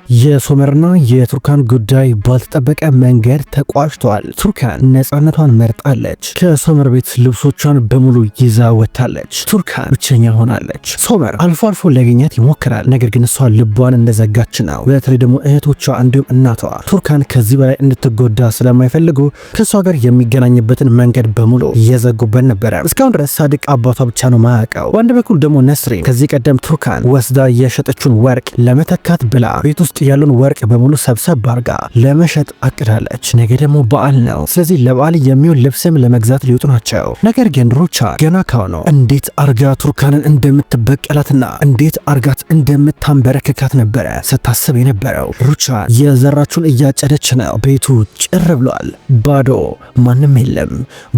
የሶመርና የቱርካን ጉዳይ ባልተጠበቀ መንገድ ተቋጭቷል። ቱርካን ነፃነቷን መርጣለች። ከሶመር ቤት ልብሶቿን በሙሉ ይዛ ወጥታለች። ቱርካን ብቸኛ ሆናለች። ሶመር አልፎ አልፎ ሊያገኛት ይሞክራል። ነገር ግን እሷ ልቧን እንደዘጋች ነው። በተለይ ደግሞ እህቶቿ እንዲሁም እናቷ ቱርካን ከዚህ በላይ እንድትጎዳ ስለማይፈልጉ ከእሷ ጋር የሚገናኝበትን መንገድ በሙሉ እየዘጉበት ነበረ። እስካሁን ድረስ ሳድቅ አባቷ ብቻ ነው ማያውቀው። በአንድ በኩል ደግሞ ነስሪን ከዚህ ቀደም ቱርካን ወስዳ የሸጠችውን ወርቅ ለመተካት ብላ ቤት ውስጥ ያለውን ወርቅ በሙሉ ሰብሰብ አርጋ ለመሸጥ አቅዳለች። ነገ ደግሞ በዓል ነው። ስለዚህ ለበዓል የሚሆን ልብስም ለመግዛት ሊወጡ ናቸው። ነገር ግን ሩቻ ገና ካሁኑ እንዴት አርጋ ቱርካንን እንደምትበቀላትና እንዴት አርጋት እንደምታንበረክካት ነበረ ስታስብ የነበረው። ሩቻ የዘራችውን እያጨደች ነው። ቤቱ ጭር ብሏል። ባዶ፣ ማንም የለም።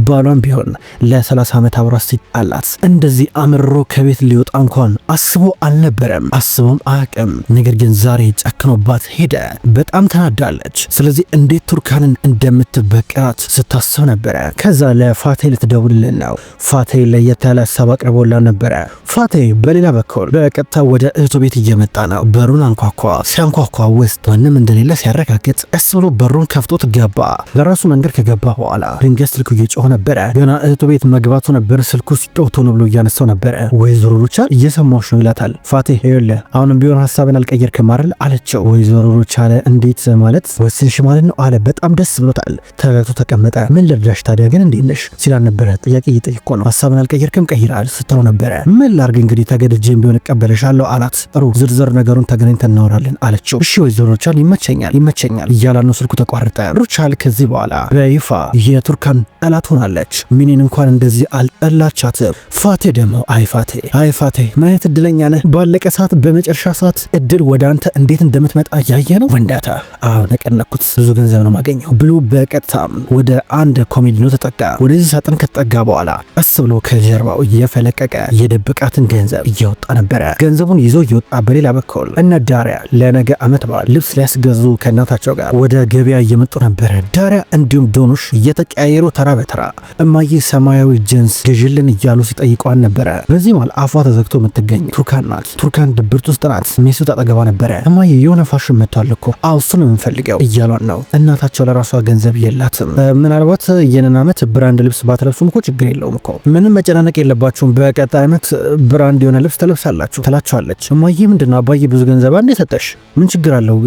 ባሏን ቢሆን ለ30 ዓመት አብሯት ሲጣላት እንደዚህ አምርሮ ከቤት ሊወጣ እንኳን አስቦ አልነበረም፣ አስቦም አያውቅም። ነገር ግን ዛሬ ጨክኖባት ሄደ። በጣም ተናዳለች። ስለዚህ እንዴት ቱርካንን እንደምትበቀላት ስታስብ ነበረ። ከዛ ለፋቴ ልትደውልልን ነው። ፋቴ ለየት ያለ ሀሳብ አቅርቦላ ነበረ። ፋቴ በሌላ በኩል በቀጥታ ወደ እህቱ ቤት እየመጣ ነው። በሩን አንኳኳ። ሲያንኳኳ ውስጥ ማንም እንደሌለ ሲያረጋግጥ ቀስ ብሎ በሩን ከፍቶት ገባ። በራሱ መንገድ ከገባ በኋላ ድንገት ስልኩ እየጮኸ ነበረ። ገና እህቱ ቤት መግባቱ ነበር። ስልኩ ሲጮህ ቶሎ ብሎ እያነሳው ነበረ። ወይዘሮ ሩቻል እየሰማሁሽ ነው ይላታል። ፋቴ ይኸውልህ አሁንም ቢሆን ሀሳብን አልቀየርክም አይደል አለችው። ወይዘሮ ሩቻል እንዴት ማለት ወስንሽ ማለት ነው አለ። በጣም ደስ ብሎታል። ተረጋግቶ ተቀመጠ። ምን ልርዳሽ ታዲያ ግን እንዴት ነሽ ሲላል ነበረ። ጥያቄ እየጠየቅኩ ነው። ሀሳብን አልቀየርክም ቀይራል ስትለው ነበረ። ምን ላርግ እንግዲህ ተገድጄም ቢሆን እቀበልሻለሁ አላት። ጥሩ ዝርዝር ነገሩን ተገናኝተን እናወራለን አለችው። እሺ ወይዘሮ ሩቻል ይመቸኛል ይመቸኛል እያላ ነው ስልኩ ተቋረጠ። ሩቻል ከዚህ በኋላ በይፋ የቱርካን ጠላት ሆናለች። ሚኒን እንኳን እንደዚህ አልጠላቻትም። ፋቴ ደግሞ አይ ፋቴ አይ ፋቴ ምን አይነት እድለኛ ነህ! ባለቀ ሰዓት በመጨረሻ ሰዓት እድል ወደ አንተ እንዴት እንደምትመጣ ያየ ነው ወንዳታ። አዎ ነቀነኩት፣ ብዙ ገንዘብ ነው ማገኘው ብሎ በቀጥታም ወደ አንድ ኮሜዲኖ ተጠጋ። ወደዚህ ሳጥን ከተጠጋ በኋላ ቀስ ብሎ ከጀርባው እየፈለቀቀ የደበቃትን ገንዘብ እያወጣ ነበረ። ገንዘቡን ይዞ እየወጣ በሌላ በኩል እነ ዳሪያ ለነገ አመት በዓል ልብስ ሊያስገዙ ከእናታቸው ጋር ወደ ገበያ እየመጡ ነበረ። ዳሪያ እንዲሁም ዶኑሽ እየተቀያየሩ ተራ በተራ እማዬ ሰማያዊ ጅንስ ግዥልን እያሉ ሲጠይቋን ነበረ። በዚህ መሃል አፏ ተዘግቶ የምትገኝ ቱርካን ናት። ቱርካን ድብርት ውስጥ ናት። ሚስቱ አጠገቧ ነበረ። እማዬ የሆነ ፋሽን መጥቷል እኮ አዎ እሱን ነው የምንፈልገው እያሏን ነው። እናታቸው ለራሷ ገንዘብ የላትም። ምናልባት የነን ዓመት brand ልብስ ባትለብሱም እኮ ችግር የለውም እኮ ምንም መጨናነቅ የለባችሁም፣ በቀጣይ ዓመት brand የሆነ ልብስ ትለብሳላችሁ ትላቸዋለች። እማዬ ምንድነው አባዬ ብዙ ገንዘብ አንዴ ሰጠሽ ምን ችግር አለው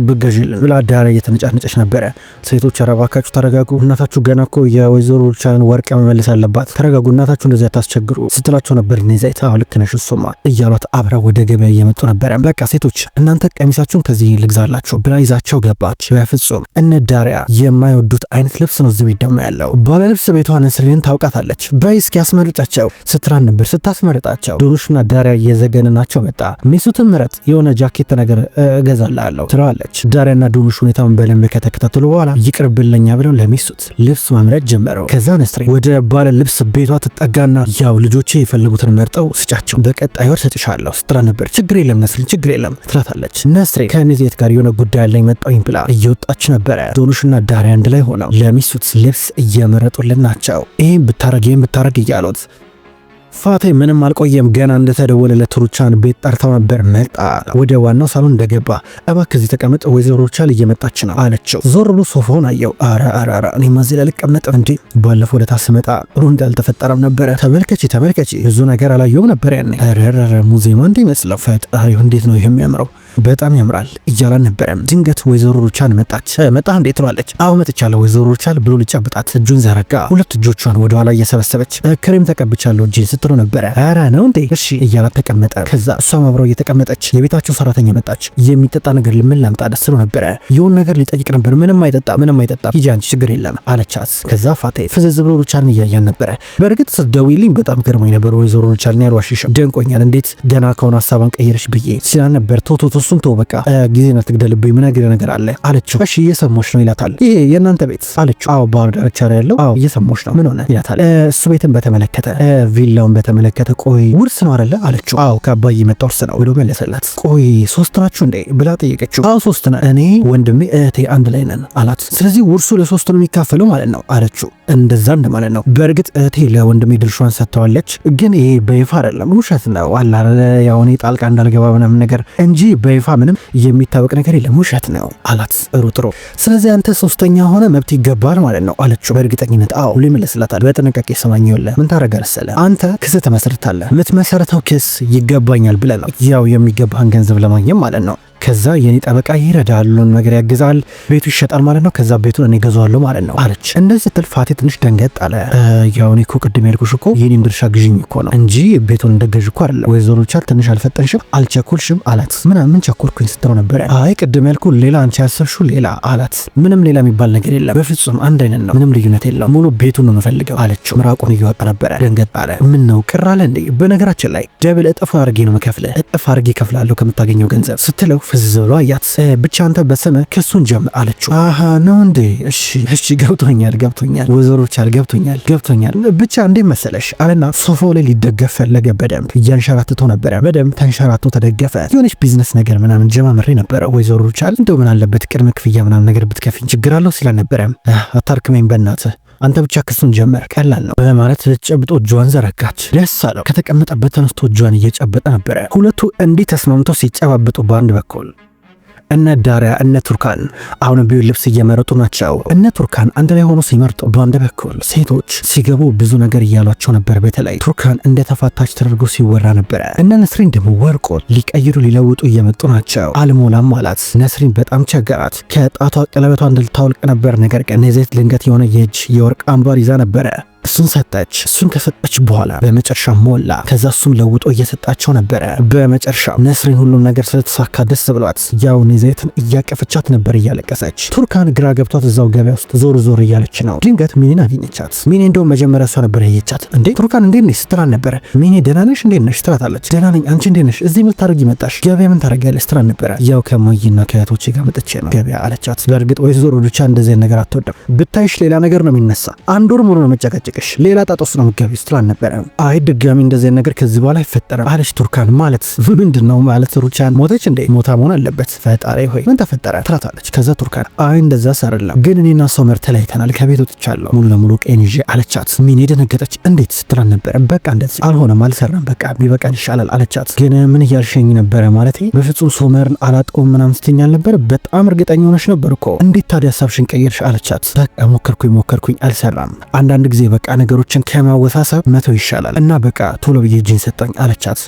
ብገዥልን ብላ ዳሪያ እየተነጫነጨች ነበረ። ሴቶች ኧረ እባካችሁ ተረጋጉ፣ እናታችሁ ገና እኮ የወይዘሮ ሩቻልን ወርቅ መመለስ አለባት፣ ተረጋጉ፣ እናታችሁ እንደዚያ ታስቸግሩ ስትላቸው ነበር። ኔዛይት አዎ ልክ ነሽ እሱማ እያሏት አብረው ወደ ገበያ እየመጡ ነበረ። በቃ ሴቶች እናንተ ቀሚሳችሁን ከዚህ ልግዛላችሁ ብላ ይዛቸው ገባች። በፍጹም እነ ዳሪያ የማይወዱት አይነት ልብስ ነው እዚህ ቤት ደግሞ ያለው። ባለ ልብስ ቤቷ ነስሪን ታውቃታለች። በይ እስኪ ያስመርጫቸው ስትራን ነበር። ስታስመርጣቸው ዶኑሽና ዳሪያ እየዘገንናቸው መጣ። ሚስቱን ምረጥ የሆነ ጃኬት ነገር እገዛልሃለሁ ትለዋለች። ዳሪያና ዶኑሽ ሁኔታውን በደንብ ከተከታተሉ በኋላ ይቅርብልኛ ብለው ለሚስቱት ልብስ መምረጥ ጀመረው። ከዛ ነስሪን ወደ ባለ ልብስ ቤቷ ትጠጋና ያው ልጆቼ የፈለጉትን መርጠው ስጫቸው በቀጣይ ወር ሰጥሻለሁ ስትላ ነበር። ችግር የለም ነስሪን ችግር የለም ትላታለች። ነስሪን ከኔዜት ጋር የሆነ ጉዳይ አለኝ መጣሁኝ ብላ እየወጣች ነበረ። ዶኑሽና ዳሪያ አንድ ላይ ሆነው ለሚስቱት ልብስ እየመረጡልን ናቸው። ይህም ብታረግ ይህም ብታረግ እያሉት ፋቴ ምንም አልቆየም። ገና እንደተደወለለት ሩቻን ቤት ጠርታው ነበር። መጣ። ወደ ዋናው ሳሎን እንደገባ እባክህ እዚህ ተቀመጥ፣ ወይዘሮ ሩቻል እየመጣች ነው አለችው። ዞር ብሎ ሶፋውን አየው። አረ አረ አረ እኔማ እዚህ ላይ ልቀመጥ እንዴ? ባለፈው ለታ ስመጣ ጥሩ እንዳልተፈጠረም ነበረ። ተመልከቺ ተመልከቺ፣ ብዙ ነገር አላየውም ነበር ያኔ። አረ አረ ሙዚየማ እንደ ይመስለው ፈጣሪው፣ እንዴት ነው የሚያምረው! በጣም ያምራል እያላን ነበረ። ድንገት ወይዘሮ ሩቻል መጣች። መጣ እንዴ ትሏለች። አዎ መጥቻለሁ ወይዘሮ ሩቻል ብሎ ሊጨብጣት እጁን ዘረጋ። ሁለት እጆቿን ወደኋላ እየሰበሰበች ክሬም ተቀብቻለሁ እጄን ስትለው ነበረ። ኧረ ነው እንዴ እሺ እያላት ተቀመጠ። ከዛ እሷም አብረው እየተቀመጠች የቤታቸው ሰራተኛ መጣች። የሚጠጣ ነገር ምን ላምጣ ደስ ብሎ ነበረ። የሆነ ነገር ሊጠይቅ ነበር። ምንም አይጠጣ ምንም አይጠጣ ሂጂ አንቺ ችግር የለም አለቻት። ከዛ ፋቴ ፍዝዝ ብሎ ሩቻልን እያያን ነበረ። በእርግጥ ስትደውይልኝ በጣም ገርሞኝ ነበር ወይዘሮ ሩቻልን ያልዋሽሽም ደንቆኛል። እንዴት ገና ከሆነ ሀሳቧን ቀየረች ብዬ ሲላን ነበር። ቶቶቶ እሱን ተው በቃ ጊዜን አትግደልብኝ፣ ምን ነገር አለ አለችው። እሺ እየሰማሁሽ ነው ይላታል። ይሄ የእናንተ ቤት አለችው። አዎ ባህር ዳርቻ ላይ ያለው አዎ እየሰማሁሽ ነው ምን ሆነ ይላታል። እሱ ቤትን በተመለከተ ቪላውን በተመለከተ ቆይ ውርስ ነው አይደለ አለችው። አዎ ከአባዬ የመጣ ውርስ ነው ብሎ መለሰላት። ቆይ ሶስት ናችሁ እንዴ ብላ ጠየቀችው። አዎ ሶስት ነን፣ እኔ ወንድሜ እህቴ አንድ ላይ ነን አላት። ስለዚህ ውርሱ ለሶስት ነው የሚካፈለው ማለት ነው አለችው። እንደዛ እንደማለት ነው። በእርግጥ እህቴ ለወንድሜ ድርሿን ሰጥተዋለች፣ ግን ይሄ በይፋ አይደለም ውሸት ነው አላ ያው እኔ ጣልቃ እንዳልገባ ምናምን ነገር እንጂ በይፋ ምንም የሚታወቅ ነገር የለም፣ ውሸት ነው አላት። ጥሩ ጥሩ፣ ስለዚህ አንተ ሶስተኛ ሆነ መብት ይገባል ማለት ነው አለችው። በእርግጠኝነት አዎ ብሎ ይመለስላታል። በጥንቃቄ ሰማኝ፣ ይኸውልህ ምን ታደርጋለህ መሰለህ፣ አንተ ክስ ትመሰርታለህ። የምትመሰረተው ክስ ይገባኛል ብለህ ነው፣ ያው የሚገባህን ገንዘብ ለማግኘት ማለት ነው። ከዛ የኔ ጠበቃ ይረዳል፣ ሁሉን ነገር ያግዛል፣ ቤቱ ይሸጣል ማለት ነው። ከዛ ቤቱን እኔ ገዛዋለሁ ማለት ነው አለች። እንደዚህ ስትል ፋቴ ትንሽ ደንገጥ አለ። ያው እኔ እኮ ቅድም ያልኩሽ እኮ የኔን ድርሻ ግዥኝ እኮ ነው እንጂ ቤቱን እንደገዥ እኮ አይደለም። ወይዘሮ ቻል ትንሽ አልፈጠንሽም አልቸኮልሽም አላት። ምን ቸኮልኩኝ ስትለው ነበረ። አይ ቅድም ያልኩ ሌላ፣ አንቺ ያሰብሽው ሌላ አላት። ምንም ሌላ የሚባል ነገር የለም፣ በፍጹም አንድ አይነት ነው፣ ምንም ልዩነት የለውም። ሙሉ ቤቱን ነው የምፈልገው አለችው። ምራቁን እየዋጠ ነበረ። ደንገጥ አለ። ምን ነው ቅር አለ እንዴ? በነገራችን ላይ double እጥፍ አድርጌ ነው የምከፍልህ፣ እጥፍ አድርጌ እከፍልሃለሁ ከምታገኘው ገንዘብ ስትለው ፍዝዝ ብሎ አያት። ብቻ አንተ በስምህ ክሱን ጀምር አለችው። አሃ ነው እንዴ? እሺ እሺ፣ ገብቶኛል ገብቶኛል፣ ወይዘሮ ቻል ገብቶኛል ገብቶኛል። ብቻ እንዴ መሰለሽ አለና ሶፋው ላይ ሊደገፍ ፈለገ። በደንብ እያንሸራትቶ ነበረ። በደንብ ተንሸራቶ ተደገፈ። የሆነች ቢዝነስ ነገር ምናምን ጀማምሬ ነበረ። ወይዘሮ ቻል እንደው ምን አለበት ቅድመ ክፍያ ምናምን ነገር ብትከፊኝ ችግር አለው ሲላ ነበረ። አታርክመኝ በእናትህ አንተ ብቻ ክሱን ጀመር፣ ቀላል ነው በማለት ጨብጦ እጇን ዘረጋች። ደስ አለው። ከተቀመጠበት ተነስቶ እጇን እየጨበጠ ነበረ። ሁለቱ እንዲህ ተስማምተው ሲጨባበጡ በአንድ በኩል እነ ዳሪያ እነ ቱርካን አሁን ቢሆን ልብስ እየመረጡ ናቸው። እነ ቱርካን አንድ ላይ ሆኖ ሲመርጡ በአንድ በኩል ሴቶች ሲገቡ ብዙ ነገር እያሏቸው ነበር። በተለይ ቱርካን እንደተፋታች ተደርጎ ሲወራ ነበረ። እነ ነስሪን ደግሞ ወርቆ ሊቀይሩ ሊለውጡ እየመጡ ናቸው። አልሞላም አላት። ነስሪን በጣም ቸገራት። ከጣቷ ቀለበቷ እንድታወልቅ ነበር። ነገር ግን የዘይት ድንገት የሆነ የእጅ የወርቅ አምባር ይዛ ነበረ። እሱን ሰጠች። እሱን ከሰጠች በኋላ በመጨረሻ ሞላ። ከዛ እሱም ለውጦ እየሰጣቸው ነበረ። በመጨረሻ ነስሪን ሁሉም ነገር ስለተሳካ ደስ ብሏት ያው ኔዛይትን እያቀፈቻት ነበር እያለቀሰች። ቱርካን ግራ ገብቷት እዛው ገበያ ውስጥ ዞር ዞር እያለች ነው። ድንገት ሚኔን አገኘቻት። ሚኔ እንደውም መጀመሪያ እሷ ነበር ያየቻት። እንዴ ቱርካን እንዴት ነሽ ስትላት ነበረ። ሚኔ ደህና ነሽ እንዴት ነሽ ትላታለች። ደህና ነኝ አንቺ እንዴት ነሽ? እዚህ ምን ልታደርጊ መጣሽ? ገበያ ምን ታደርጊያለሽ? ስትላት ነበረ። ያው ከማይና ከእህቶቼ ጋር መጥቼ ነው ገበያ አለቻት። በእርግጥ ወይዘሮ ብቻ እንደዚህ ነገር አትወድም። ብታይሽ ሌላ ነገር ነው የሚነሳ። አንድ ወር ሙሉ ነው መጨቀጨቅሽ፣ ሌላ ጣጣ ውስጥ ነው የምትገቢው ስትላት ነበረ። አይ ድጋሚ እንደዚህ ነገር ከዚህ በኋላ አይፈጠርም አለች ቱርካን። ማለት ምንድን ነው ማለት ሩቻን ሞተች እንዴ? ሞታ መሆን አለበት። ፈጣሪ ሆይ ምን ተፈጠረ ትላታለች። ከዛ ቱርካን አይ እንደዛ አይደለም ግን እኔና ሶመር ተለያይተናል፣ ከቤት ወጥቻለሁ ሙሉ ለሙሉ ቀን ይዤ አለቻት። ሚኔ ደነገጠች። እንዴት ስትላት ነበረ። በቃ እንደዚህ አልሆነም፣ አልሰራም፣ በቃ ቢበቃን ይሻላል አለቻት። ግን ምን እያልሸኝ ነበረ? ማለት በፍጹም ሶመርን አላጣውም ምናምን ስትይኝ አልነበረ? በጣም እርግጠኛ ሆነሽ ነበር እኮ እንዴት ታዲያ ሀሳብሽን ቀየርሽ? አለቻት። በቃ ሞከርኩኝ ሞከርኩኝ አልሰራም። አንዳንድ ጊዜ በቃ ነገሮችን ከማወሳሰብ መተው ይሻላል እና በቃ ቶሎ ብዬ እጄን ሰጠኝ አለቻት።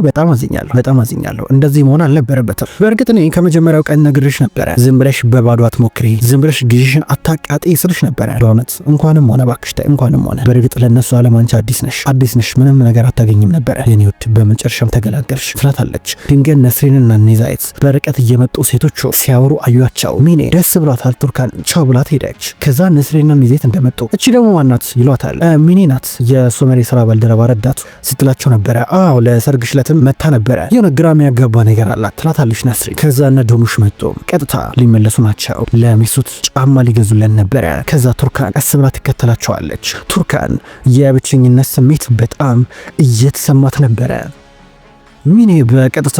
በጣም አዝኛለሁ፣ በጣም አዝኛለሁ። እንደዚህ መሆን አልነበረበትም። በእርግጥ እኔ ከመጀመሪያው ቀን ነግሬሽ ነበረ፣ ዝም ብለሽ በባዶ አትሞክሪ፣ ዝም ብለሽ ጊዜሽን አታቃጢ ስልሽ ነበረ። በእውነት እንኳንም ሆነ እባክሽ ተይ፣ እንኳንም ሆነ። በእርግጥ ለእነሱ ዓለም አንቺ አዲስ ነሽ፣ አዲስ ነሽ፣ ምንም ነገር አታገኝም ነበረ የኔ ውድ፣ በመጨረሻም ተገላገልሽ ትላታለች። ድንገት ነስሪንና ኔዛይት በርቀት እየመጡ ሴቶቹ ሲያወሩ አዩአቸው። ሚኔ ደስ ብሏታል። ቱርካን ቻው ብላት ሄደች። ከዛ ነስሪንና ኔዛይት እንደመጡ እቺ ደግሞ ማናት ይሏታል። ሚኔ ናት የሶመር የስራ ባልደረባ ረዳቱ ስትላቸው ነበረ። አዎ ለሰርግሽ ዕለትም መታ ነበረ፣ የሆነ ግራ የሚያጋባ ነገር አላት ትላታለች ነስሪን። ከዛ እነ ዶሙሽ መጡ። ቀጥታ ሊመለሱ ናቸው። ለሚሱት ጫማ ሊገዙለን ነበረ። ከዛ ቱርካን ቀስ ብላ ትከተላቸዋለች። ቱርካን የብቸኝነት ስሜት በጣም እየተሰማት ነበረ። ሚኔ በቀጥታ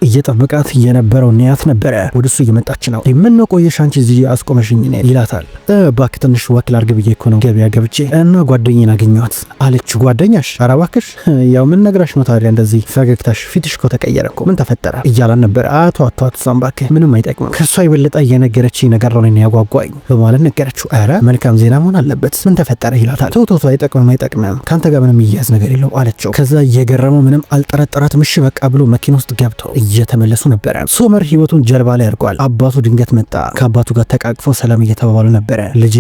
እየጠበቃት የነበረው ኒያት ነበረ። ወደሱ እየመጣች ነው። ምን ነው ቆየሽ አንቺ እዚህ አስቆመሽኝ እኔ ይላታል። እባክህ ትንሽ walk ላድርግ ብዬ እኮ ነው ገበያ ገብቼ እና ጓደኛዬን አገኘኋት አለች። ጓደኛሽ? ኧረ እባክሽ ያው ምን ነግራሽ ነው ታዲያ እንደዚህ ፈገግታሽ ፊትሽ እኮ ተቀየረ እኮ ምን ተፈጠረ እያላን ነበረ። አቶ አቶ አቶ እሷን እባክህ ምንም አይጠቅምም ከእሷ የበለጠ እየነገረችኝ ነገር ነው እኔን ያጓጓኝ በማለት ነገረችው። ኧረ መልካም ዜና መሆን አለበት ምን ተፈጠረ ይላታል። ተው ተው አይጠቅምም አይጠቅምም ከአንተ ጋር ምንም እያያዝ ነገር የለው አለችው። ከዛ እየገረመው ምንም አልጠረጠራትም። እሺ በቃ ብሎ መኪና ውስጥ ገብተው እየተመለሱ ነበረ። ሶመር ህይወቱን ጀልባ ላይ አድርጓል። አባቱ ድንገት መጣ። ከአባቱ ጋር ተቃቅፈው ሰላም እየተባባሉ ነበረ። ልጄ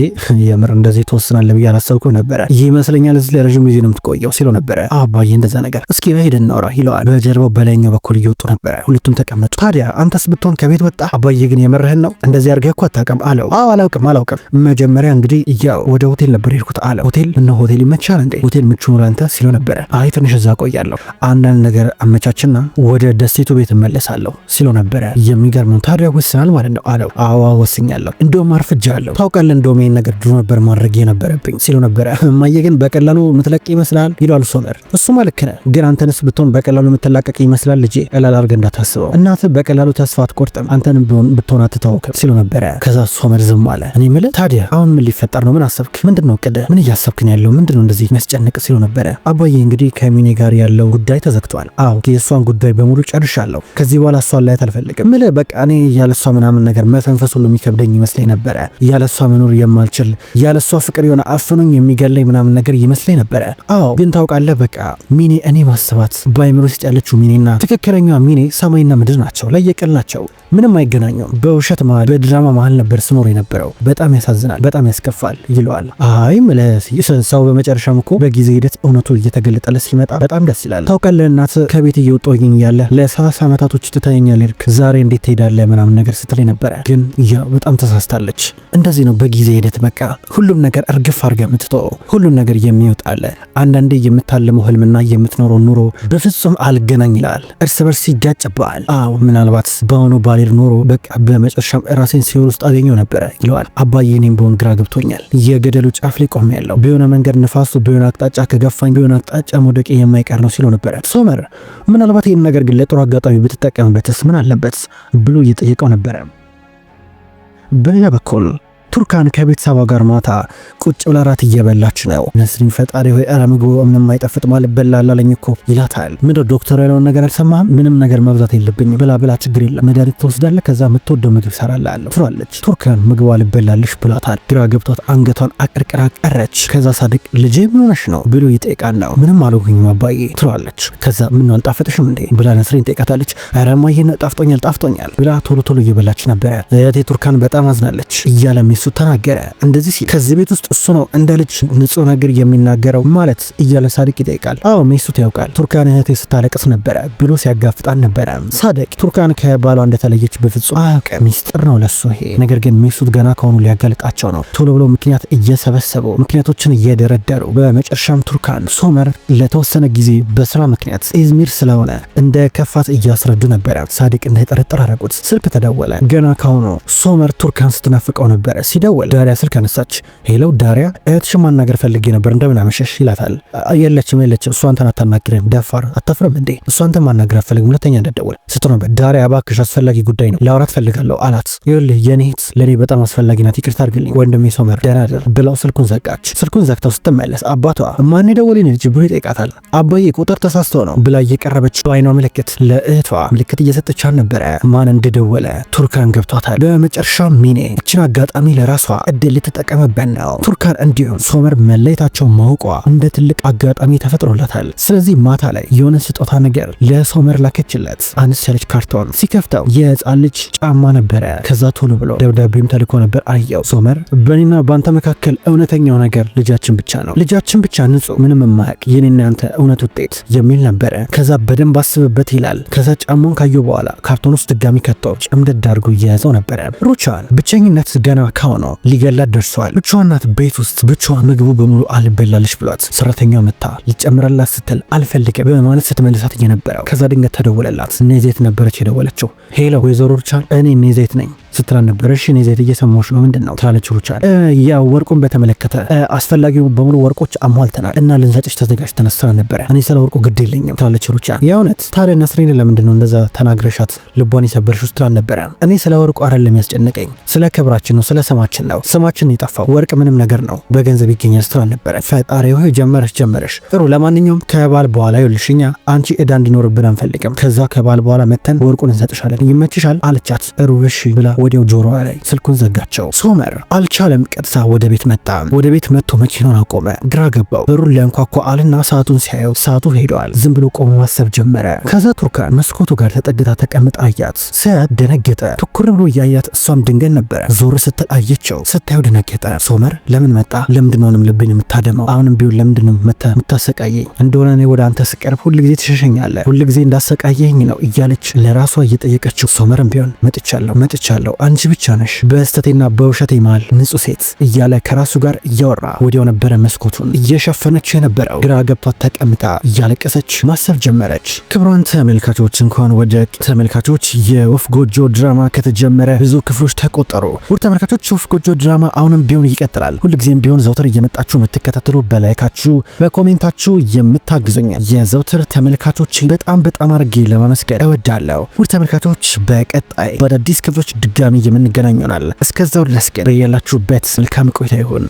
የምር እንደዚህ ትወስናለህ ብዬ አላሰብኩም ነበረ። ይህ ይመስለኛል እዚህ ለረዥም ጊዜ ነው የምትቆየው ሲለው ነበረ። አባዬ እንደዛ ነገር እስኪ በሄድ እናውራ ይለዋል። በጀልባው በላይኛው በኩል እየወጡ ነበረ። ሁለቱም ተቀመጡ። ታዲያ አንተስ ብትሆን ከቤት ወጣ። አባዬ ግን የምርህን ነው እንደዚህ አድርገህ እኮ አታውቅም አለው። አዎ አላውቅም አላውቅም። መጀመሪያ እንግዲህ ያው ወደ ሆቴል ነበር የሄድኩት አለው። ሆቴል ምነው ሆቴል ይመቻል እንዴ? ሆቴል ምቹ ነው ለአንተ ሲለው ነበረ። አይ ትንሽ እዛ ቆያለሁ አንዳንድ ነገር አመቻችና ወደ ደሴቱ ቤት እመለሳለሁ ሲለው ነበረ። የሚገርም ነው። ታዲያ ወስናል ማለት ነው አለው። አዎ ወስኛለሁ፣ እንደውም አርፍጃለሁ። ታውቃለህ፣ እንደውም ይሄን ነገር ድሮ ነበር ማድረግ የነበረብኝ ሲለው ነበረ። እማዬ ግን በቀላሉ የምትለቅ ይመስላል ይሏል ሶመር። እሱማ ልክ ነህ፣ ግን አንተንስ ብትሆን በቀላሉ የምትላቀቅ ይመስላል ልጄ፣ ቀላል አድርገህ እንዳታስበው። እናትህ በቀላሉ ተስፋ አትቆርጥም፣ አንተንም ብትሆን አትታወቅም ሲለው ነበረ። ከዛ ሶመር ዝም አለ። እኔ የምልህ ታዲያ አሁን ምን ሊፈጠር ነው? ምን አሰብክ? ምንድን ነው እቅድህ? ምን እያሰብክ ነው ያለው? ምንድን ነው እንደዚህ የሚያስጨንቅ ሲለው ነበረ። አባዬ እንግዲህ ከሚኔ ጋር ያለው ጉዳይ ተዘግቷል። አዎ የእሷን ጉዳይ በሙሉ ጨርሻለሁ። እፈልጋለሁ። ከዚህ በኋላ እሷን ላያት አልፈልግም። ምልህ በቃ እኔ ያለሷ ምናምን ነገር መተንፈስ ሁሉ የሚከብደኝ ይመስለኝ ነበረ። ያለሷ መኖር የማልችል፣ ያለሷ ፍቅር የሆነ አፍኖኝ የሚገለኝ ምናምን ነገር ይመስለኝ ነበረ። አዎ ግን ታውቃለህ፣ በቃ ሚኔ እኔ ማስባት በአይምሮ ውስጥ ያለችው ሚኔና ትክክለኛዋ ሚኔ ሰማይና ምድር ናቸው፣ ለየቅል ናቸው፣ ምንም አይገናኙም። በውሸት መሃል በድራማ መሃል ነበር ስኖር የነበረው። በጣም ያሳዝናል፣ በጣም ያስከፋል ይለዋል። አይ ሰው በመጨረሻም እኮ በጊዜ ሂደት እውነቱ እየተገለጠለ ሲመጣ በጣም ደስ ይላል። ታውቃለህ እናት ከቤት እየወጣሁኝ እያለ ለ30 ዓመታቶች ትተኸኛል ሄድክ፣ ዛሬ እንዴት ትሄዳለህ ምናምን ነገር ስትለኝ ነበረ። ግን ያው በጣም ተሳስታለች። እንደዚህ ነው በጊዜ ሂደት በቃ ሁሉም ነገር እርግፍ አድርገህ የምትተወው፣ ሁሉም ነገር የሚወጣለ። አንዳንዴ የምታልመው ህልምና የምትኖረው ኑሮ በፍጹም አልገናኝ ይላል፣ እርስ በርስ ይጋጭብሃል። አዎ ምናልባት በአሁኑ ባልሄድ ኖሮ በቃ በመጨረሻም ራሴን ሲኦል ውስጥ አገኘው ነበረ ይለዋል። አባዬ እኔም በሆን ግራ ገብቶኛል። የገደሉ ጫፍ ላይ ቆሜያለሁ። በሆነ መንገድ ንፋሱ በሆነ አቅጣጫ ከገፋኝ በሆነ አቅጣጫ መውደቄ የማይቀር ነው ሲለው ነበረ። ሶመር ምናልባት ይህን ነገር ግን ለጥሩ አጋጣሚ ብትጠቀምበትስ ምን አለበት ብሎ እየጠየቀው ነበረ። በሌላ በኩል ቱርካን ከቤተሰቧ ጋር ማታ ቁጭ ብላ ራት እየበላች ነው። ነስሪን ፈጣሪ ሆይ ኧረ ምግቡ ምንም አይጣፍጥ ማለት በላላለኝ እኮ ይላታል። ምንድን ዶክተር ያለውን ነገር አልሰማህም? ምንም ነገር መብዛት የለብኝም ብላ ብላ ችግር የለም መድኃኒት ትወስዳለህ፣ ከዛ የምትወደው ምግብ እሰራልሃለሁ ትሏለች። ቱርካን ምግቧ ልበላልሽ ብላታል። ግራ ገብቷት አንገቷን አቀርቅራ ቀረች። ከዛ ሳድቅ ልጄ ምን ሆነሽ ነው ብሎ ይጠይቃል። ነው ምንም አልሆንኩም አባዬ ትሏለች። ከዛ ምን አልጣፈጥሽም እንዴ ብላ ነስሪን ጠይቃታለች። ኧረ እማዬ ጣፍጦኛል ጣፍጦኛል ብላ ቶሎ ቶሎ እየበላች ነበረ። እህቴ ቱርካን በጣም አዝናለች እያለ ሚስቱ ተናገረ። እንደዚህ ሲል ከዚህ ቤት ውስጥ እሱ ነው እንደ ልጅ ንጹህ ነገር የሚናገረው ማለት እያለ ሳድቅ ይጠይቃል። አዎ ሚስቱ ያውቃል። ቱርካን እህቴ ስታለቅስ ነበረ ብሎ ሲያጋፍጣን ነበረ። ሳድቅ ቱርካን ከባሏ እንደተለየች በፍጹም አያውቅም። ሚስጥር ነው ለሱ ይሄ ነገር። ግን ሚስቱ ገና ከሆኑ ሊያጋልጣቸው ነው። ቶሎ ብሎ ምክንያት እየሰበሰቡ ምክንያቶችን እየደረደሩ በመጨረሻም ቱርካን ሶመር ለተወሰነ ጊዜ በስራ ምክንያት ኢዝሚር ስለሆነ እንደ ከፋት እያስረዱ ነበረ። ሳድቅ እንዳይጠረጥር አደረጉት። ስልክ ተደወለ። ገና ካሁኑ ሶመር ቱርካን ስትናፍቀው ነበረ። ሲደወል ዳሪያ ስልክ አነሳች። Hello ዳሪያ፣ እህትሽን ማናገር ፈልጌ ነበር፣ እንደምን አመሸሽ ይላታል። የለችም የለችም፣ እሷ አንተን አታናግርም፣ ደፋር አታፍርም እንዴ? እሷ አንተን ማናገር አትፈልግም፣ ሁለተኛ እንዳትደውል ስትለው ነበር። ዳሪያ እባክሽ አስፈላጊ ጉዳይ ነው ላውራት ፈልጋለሁ አላት። ይኸውልህ የኔ እህት ለእኔ በጣም አስፈላጊ ናት፣ ይቅርታ አድርግልኝ ወንድሜ ሶመር፣ ደህና እደር ብላው ስልኩን ዘጋች። ስልኩን ዘግታው ስትመለስ አባቷ ማን የደወለኝ ልጅ ብሎ ይጠይቃታል። አባዬ ቁጥር ተሳስቶ ነው ብላ እየቀረበች በአይኗ ምልክት ለእህቷ ምልክት እየሰጠቻት ነበረ። ማን እንደደወለ ቱርካን ገብቷታል። በመጨረሻ ሚኔ እችን አጋጣሚ ለራሷ እድል ልትጠቀምበት ነው። ቱርካን እንዲሁም ሶመር መለየታቸው ማውቋ እንደ ትልቅ አጋጣሚ ተፈጥሮላታል። ስለዚህ ማታ ላይ የሆነ ስጦታ ነገር ለሶመር ላከችለት። አነስ ያለች ካርቶን ሲከፍተው የህፃን ልጅ ጫማ ነበረ። ከዛ ቶሎ ብሎ ደብዳቤም ተልኮ ነበር። አየው። ሶመር በእኔና በአንተ መካከል እውነተኛው ነገር ልጃችን ብቻ ነው፣ ልጃችን ብቻ ንጹህ፣ ምንም የማያውቅ የኔና ያንተ እውነት ውጤት የሚል ነበረ። ከዛ በደንብ አስብበት ይላል። ከዛ ጫማውን ካየው በኋላ ካርቶን ውስጥ ድጋሚ ከተው ጨምደድ አድርጎ እየያዘው ነበረ። ሩቻን ብቸኝነት ገና ካሁኑ ሊገላት ደርሷል። ብቻዋን ናት ቤት ውስጥ ብቻዋን፣ ምግቡ በሙሉ አልበላልሽ ብሏት ሰራተኛዋ መታ ልጨምረላት ስትል አልፈልግም በማለት ስትመልሳት እየነበረው ከዛ ድንገት ተደወለላት። ኔዜት ነበረች የደወለችው። Hello ወይዘሮ ሩቻን እኔ ኔዜት ነኝ ስትላት ነበር። እሺ ኔዜት እየሰማሁሽ ነው፣ ምንድን ነው ትላለች ሩቻን። ያው ወርቁን በተመለከተ አስፈላጊው በሙሉ ወርቆች አሟልተናል እና ልንሰጥሽ ተዘጋጅተን ነበረ። እኔ ስለ ወርቁ ግድ የለኝም ትላለች ሩቻን። የእውነት ታዲያ ነስሪን ለምንድን ነው እንደዛ ተናግረሻት ልቧን የሰበርሽው ስትላት ነበረ። እኔ ስለ ወርቁ አይደለም ያስጨነቀኝ፣ ስለ ክብራችን ነው፣ ስለ ስማችን ነው። ስማችን የጠፋው ወርቅ ምንም ነገር ነው፣ በገንዘብ ይገኛል ስትላት ነበረ። ፈጣሪ ሆይ ጀመረሽ ጀመረሽ። ጥሩ ለማንኛውም ከባል በኋላ ይኸውልሽ እኛ አንቺ እዳ እንዲኖርብን አንፈልግም። ከዛ ከባል በኋላ መተን ወርቁን እንሰጥሻለን፣ ይመችሻል አለቻት። ጥሩ እሺ ብላ ወዲያው ጆሮዋ ላይ ስልኩን ዘጋቸው። ሶመር አልቻለም። ቀጥታ ወደ ቤት መጣ። ወደ ቤት መጥቶ መኪናውን አቆመ። ግራ ገባው። በሩን ሊያንኳኳ አልና ሰዓቱን ሲያየው ሰዓቱ ሄደዋል። ዝም ብሎ ቆሞ ማሰብ ጀመረ። ከዛ ቱርካን መስኮቱ ጋር ተጠግታ ተቀምጣ አያት። ሲያያት ደነገጠ። ትኩር ብሎ እያያት እሷም ድንገት ነበረ ዞር ስትል አየችው። ስታየው ደነገጠ። ሶመር ለምን መጣ? ለምንድን ነው ልብን የምታደማው? አሁንም ቢሆን ለምንድን ነው የምታሰቃየኝ? እንደሆነ እኔ ወደ አንተ ስቀርብ ሁልጊዜ ትሸሸኛለህ፣ ሁልጊዜ እንዳሰቃየኝ ነው እያለች ለራሷ እየጠየቀችው፣ ሶመርም ቢሆን መጥቻለሁ መጥቻለሁ፣ አንቺ ብቻ ነሽ በስተቴና በውሸቴ መሃል ንጹህ ሴት እያለ ከራሱ ጋር እያወራ ወዲያው ነበረ መስኮቱን እየሸፈነች የነበረው። ግራ ገብቷት ተቀምጣ እያለቀሰች ማሰብ ጀመረች። ክቡራን ተመልካቾች እንኳን ወደ ተመልካቾች የወፍ ጎጆ ድራማ ከተጀመረ ብዙ ክፍሎች ተቆጠሩ። ውድ ተመልካቾች ወፍ ጎጆ ድራማ አሁንም ቢሆን ይቀጥላል። ሁልጊዜም ቢሆን ዘውትር እየመጣችሁ የምትከታተሉ በላይካችሁ በኮሜንታችሁ የምታግዙኝ የዘውትር ተመልካቾች በጣም በጣም አድርጌ ለማመስገን እወዳለሁ። ውድ ተመልካቾች በቀጣይ በአዳዲስ ክፍሎች ድጋሚ የምንገናኝ ይሆናል። እስከዛው ድረስ ግን በያላችሁበት መልካም ቆይታ ይሁን።